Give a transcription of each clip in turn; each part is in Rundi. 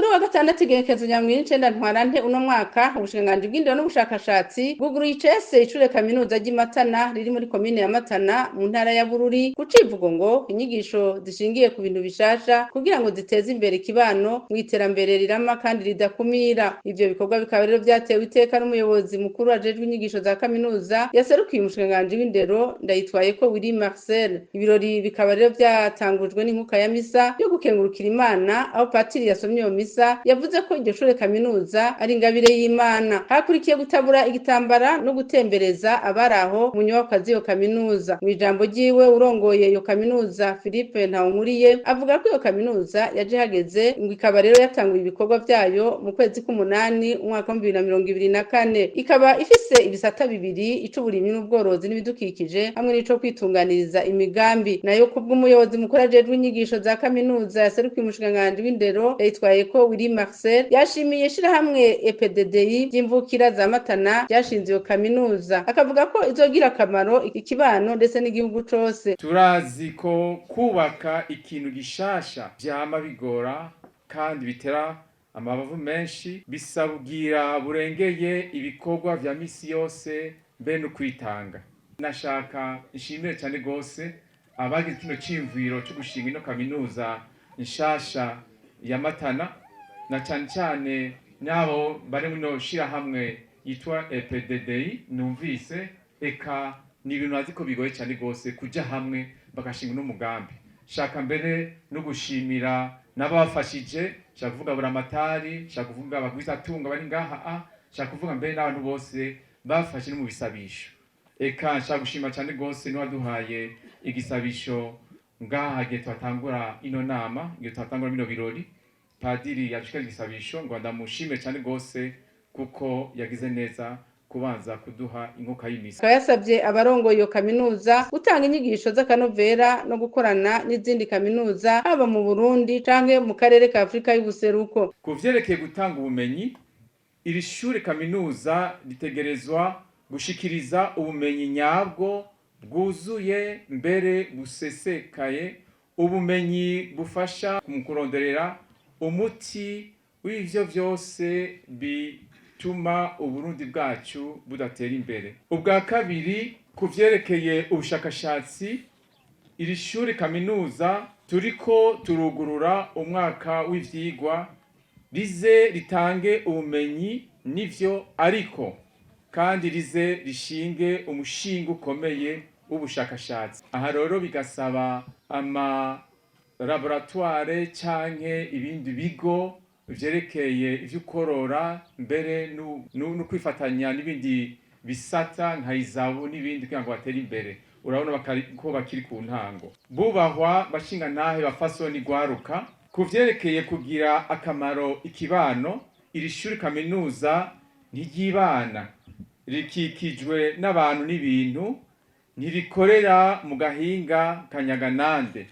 Kuri wa gatandatu igenekerezo rya 19 Ntwarante uno mwaka, ubushikiranganji bw'indero n'ubushakashatsi bwuguruye icese ishure kaminuza ry'i Matana riri muri komine ya Matana mu ntara ya Bururi, ku civugo ngo inyigisho zishingiye ku bintu bishasha kugira ngo ziteze imbere ikibano mu iterambere rirama kandi ridakumira. Ivyo bikorwa bikaba rero vyatewe iteka n'umuyobozi mukuru ajejwe inyigisho za kaminuza yaserukiye umushikiranganji w'indero, Ndayitwayeko Willy Marcel. Ibirori bikaba rero vyatangujwe n'inkuka ya misa yo gukengurukira Imana, aho patiri yasomye iyo misa yavuze ko iryo shure kaminuza ari ingabire y'Imana. Hakurikiye gutabura igitambara no gutembereza abari aho mu nyubakwa z'iyo kaminuza. Mu ijambo ryiwe, urongoye iyo kaminuza Philippe Ntawunkuriye avuga ko iyo kaminuza yaje ihageze, ngo ikaba rero yatanguye ibikorwa vyayo mu kwezi k'umunani umwaka wa 2024, ikaba ifise ibisata bibiri: ic'uburimyi n'ubworozi n'ibidukikije hamwe n'ico kwitunganiriza imigambi. Nayo kubw'umuyobozi mukuru ajejwe inyigisho za kaminuza yaserukiye umushikiranganji w'indero, Ndayitwayeko Willy Marcel, yashimiye ishirahamwe EPDDI ry'imvukira za Matana ryashinze iyo kaminuza, akavuga ko izogira akamaro ikibano ndetse n'igihugu cose. Turazi ko kubaka ikintu gishasha vyama bigora kandi bitera amabavu menshi, bisabwira burengeye ibikorwa vya misi yose mbe no kwitanga. Nashaka nshimire cyane gose abagize kino ciyumviro cyo gushinga ino kaminuza nshasha ya Matana, na cyane cyane n'abo bari muno shirahamwe yitwa EPDDI. Numvise eka ni ibintu azi ko bigoye cyane gose kuja hamwe bagashinga n'umugambi. Shaka mbere no gushimira n'abafashije, shaka kuvuga buramatari, shaka kuvuga abagwizatunga bari ngaha, shaka kuvuga mbere n'abantu bose bafashe no mu bisabisho. Eka nshaka gushima cyane gose n'uwaduhaye igisabisho ngaha igihe twatangura ino nama, igihe twatangura bino birori. Padiri yadushikira igisabisho, ngo ndamushime cyane gose kuko yagize neza kubanza kuduha inkuka y'imisa. Akaba yasabye abarongoye iyo kaminuza gutanga inyigisho z'akanovera no gukorana n'izindi kaminuza, haba mu Burundi canke mu karere ka Afurika y'ubuseruko. Ku vyerekeye gutanga ubumenyi, iri shure kaminuza ritegerezwa gushikiriza ubumenyi nyabwo, bwuzuye mbere busesekaye, ubumenyi bufasha mu kuronderera umuti w'ivyo vyose bituma Uburundi bwacu budatera imbere. Ubwa kabiri, ku vyerekeye ubushakashatsi, iri shure kaminuza turiko turugurura umwaka w'ivyigwa rize ritange ubumenyi nivyo, ariko kandi rize rishinge umushinga ukomeye w'ubushakashatsi. Aha rero bigasaba ama laboratoire canke ibindi bigo vyerekeye ivy'ukorora, mbere no kwifatanya n'ibindi bisata nka izabu n'ibindi kugira ngo batere imbere. Urabona ko bakiri ku ntango. Bubahwa bashingantahe, bafasoni, gwaruka, ku vyerekeye kugira akamaro ikibano, iri shuri kaminuza ntiryibana, rikikijwe n'abantu n'ibintu, ntirikorera mu gahinga kanyaganande.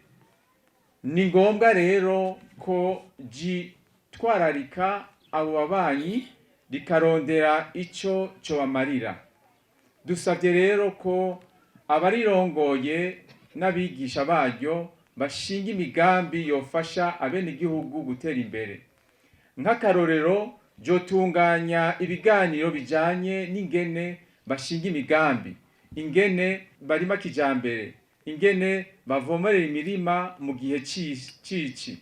Ni ngombwa rero ko ryitwararika abo babanyi, rikarondera ico cobamarira. Dusavye rero ko abarirongoye n'abigisha baryo bashinga imigambi yofasha abenegihugu gutera imbere. Nk'akarorero, ryotunganya ibiganiro bijanye n'ingene bashinga imigambi, ingene barima kijambere, ingene bavomerera imirima mu gihe cici.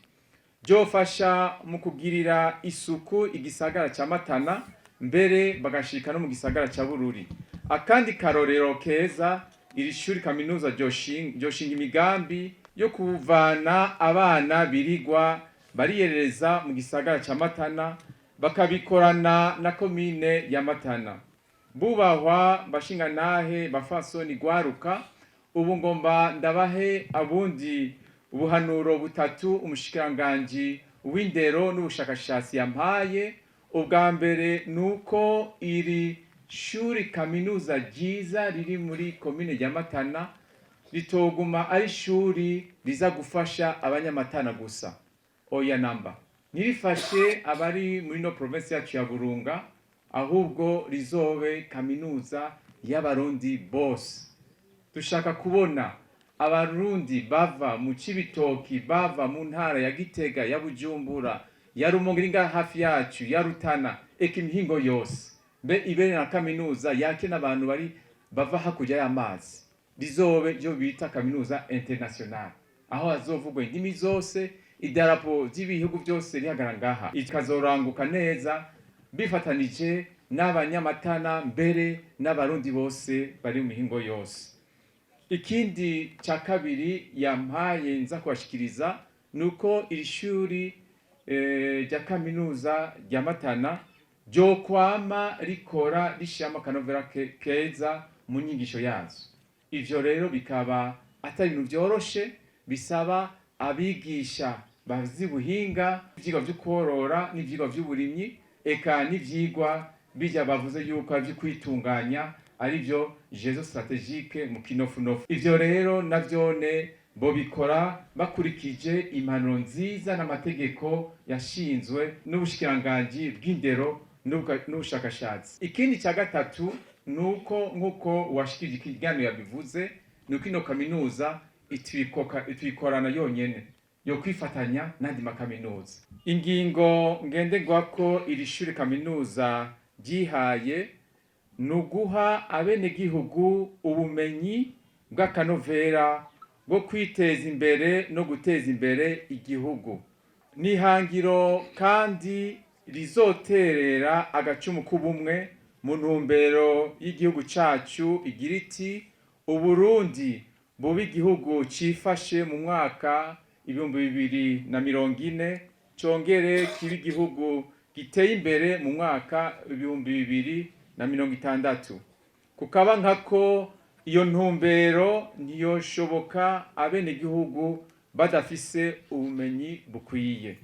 Ryofasha mu kugirira isuku igisagara ca Matana, mbere bagashika no mu gisagara ca Bururi. Akandi karorero keza, iri shuri kaminuza ryoshinga imigambi yo kuvana abana birigwa bariyerereza mu gisagara ca Matana, bakabikorana na komine ya Matana. Bubahwa bashingantahe, bafasoni, gwaruka, ubu ngomba ndabahe abundi ubuhanuro butatu umushikiranganji w'indero n'ubushakashatsi yampaye. Ubwa mbere nuko iri shuri kaminuza ryiza riri muri komine ya Matana ritoguma ari ishuri riza gufasha abanyamatana gusa, oya namba, ntirifashe abari muri no province yacu ya Burunga, ahubwo rizobe kaminuza y'Abarundi bose. Dushaka kubona Abarundi bava mu Cibitoki, bava mu ntara ya Gitega, ya Bujumbura, Ya Rumonge iri ngaha hafi yacu, ya Rutana, eka imihingo yose, mbe ibere na kaminuza yake n'abantu bari bava hakurya y'amazi. Rizobe ryo bita kaminuza internationale, aho hazovugwa indimi zose, idarapo ry'ibihugu byose rihagarara ngaha, ikazoranguka neza bifatanije n'Abanyamatana, mbere n'Abarundi bose bari mu mihingo yose. Ikindi cya kabiri yampaye nza kubashikiriza ni uko iri shuri rya kaminuza rya Matana ryo kwama rikora rishiramo akanovera keza mu nyigisho yazo. Ivyo rero bikaba atari ibintu vyoroshe, bisaba abigisha bazi ubuhinga, ivyigwa vyo korora n'ivyigwa vy'uburimyi, eka n'ivyigwa bijya bavuze yuko ari kwitunganya, arivyo gestion stratégique mu kinofunofu. Ivyo rero navyone bobikora bakurikije impanuro nziza n'amategeko yashinzwe n'ubushikiranganji bw'indero n'ubushakashatsi. Ikindi cya gatatu ni uko, nk'uko uwashikirije ikiganiro yabivuze, ni uko ino kaminuza itwikorana yonyene, yo kwifatanya n'andi makaminuza. Ingingo ngenderwako iri shuri kaminuza ryihaye ni uguha abenegihugu ubumenyi bw'akanovera bwo kwiteza imbere no guteza imbere igihugu. Ni ihangiro kandi rizoterera agacumu k'ubumwe mu ntumbero y'igihugu cacu igira iti: "Uburundi bube igihugu cifashe mu mwaka 2040, congere kibe igihugu giteye imbere mu mwaka 2060." Kukaba nkako iyo ntumbero ntiyoshoboka abenegihugu badafise ubumenyi bukwiye.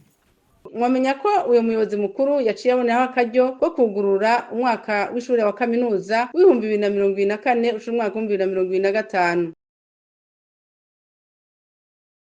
Mwamenya ko uyu muyobozi mukuru yaciye aboneho akaryo ko kugurura umwaka w'ishure wa kaminuza w'2024 ushira umwaka w'2025.